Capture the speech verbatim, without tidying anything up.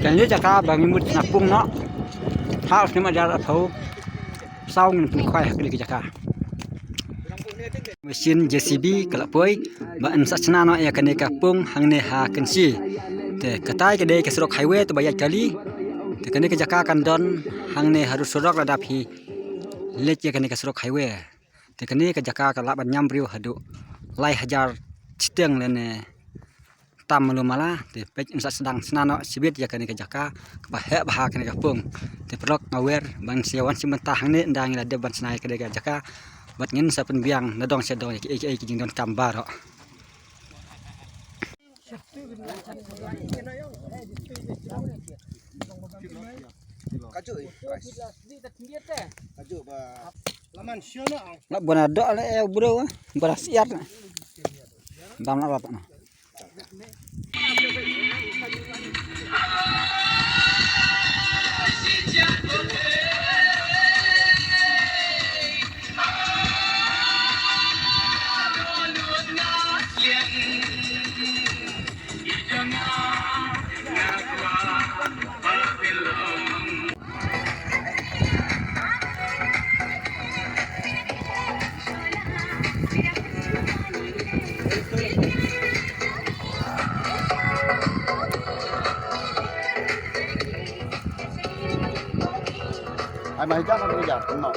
Kane ka jaka ba ngi mut na pung noh. Ha u snem hajar arphew saw ngin pynkhwai ha kane ka jaka. Machine J C B ka la poi ba yn sa shna noh ïa kane ka pung hangne ha Kynshi. Te katai ka dei ka surok highway te ba ïaid kali. Te kane ka jaka kan don hangne ha rud surok lada phi leit ïa kane ka surok highway. Te kane ka jaka ka lah ban ñiam briew haduh lai hajar shiteng lane tam malu mala. Te peit yn sa sdang shna noh shibit ïa kane ka jaka kaba heh bha kane ka pung. Te paralok nga wer ban sa wan shim bynta hangne ynda ngi la dep ban shna ïa kane ka jaka bad ngin sa pynbiang na dong sha dong ïa kiei kiei ki jingdonkam baroh. Lah bona dok le eh bro, eh. Beras iat. Dam lah bapak noh. Ai, mai jam, mai jam. No.